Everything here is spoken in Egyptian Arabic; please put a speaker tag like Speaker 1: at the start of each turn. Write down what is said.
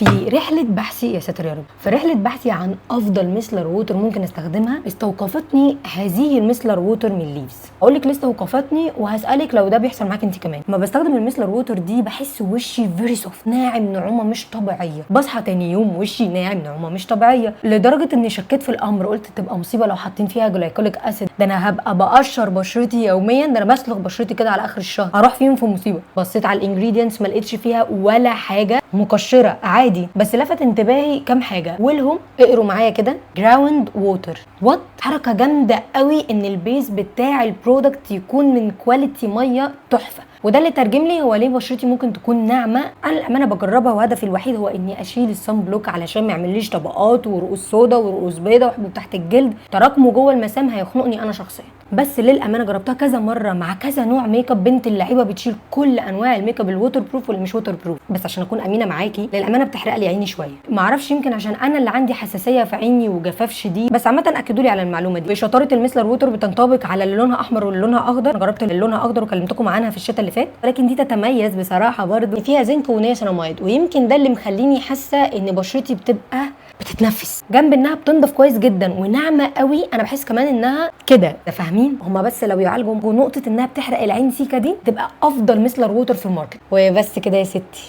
Speaker 1: في رحله بحثي، يا ساتر يا رب، في رحله بحثي عن افضل micellar water ممكن استخدمها، استوقفتني هذه ال micellar water من ليفز. اقول لك ليه استوقفتني وهسالك لو ده بيحصل معاك انت كمان. لما بستخدم ال micellar water دي بحس وشي very soft، ناعم نعومة مش طبيعيه. بصحى تاني يوم وشي ناعم نعومة مش طبيعيه، لدرجة اني شكيت في الامر، قلت تبقى مصيبة لو حاطين فيها glycolic acid، ده انا هبقى بقشر بشرتي يوميا، ده انا بسلخ بشرتي كده على اخر الشهر، هروح فيهم في مصيبه. بصيت على ال ingredients ما لقيتش فيها ولا حاجة مقشره، عادي. بس لفت انتباهي كام حاجه، اولهم اقروا معايا كده، ground water. what، حركة جامدة قوي ان ال base بتاع ال product يكون من quality مية تحفه، وده اللي ترجم لي هو ليه بشرتي ممكن تكون ناعمه. انا الامانة بجربها وهدفي الوحيد هو اني اشيل ال sun block علشان ما يعمليش طبقات ورؤوس سودا ورؤوس بيضاء وحبوب تحت الجلد، تراكمه جوه المسام هيخنقني انا شخصيا. بس للامانة جربتها كذا مرة مع كذا نوع ميك اب، بنت اللعيبة بتشيل كل انواع ال makeup، ال waterproof واللي مش waterproof. بس عشان اكون امينه معاكي، للامانة بتحرق لي عيني شويه، معرفش يمكن عشان انا اللي عندي حساسية في عيني وجفاف شديد، بس عامة اكدوا لي على المعلومة دي. شطارة ال micellar water بتنطبق على اللي لونها احمر واللي لونها اخضر. أنا جربت اللي لونها اخضر وكلمتكم عنها في الشتاء اللي فات، ولكن دي تتميز بصراحة برضو فيها zinc و niacinamide، ويمكن ده اللي مخليني حاسه ان بشرتي بتبقى بتتنفس، جنب انها بتنضف كويس جدا وناعمه قوي. انا بحس كمان انها كده، فاهمين؟ هما بس لو يعالجوا نقطة انها بتحرق العين سيكا دي تبقى افضل micellar water في ال market. وبس كده يا ستي.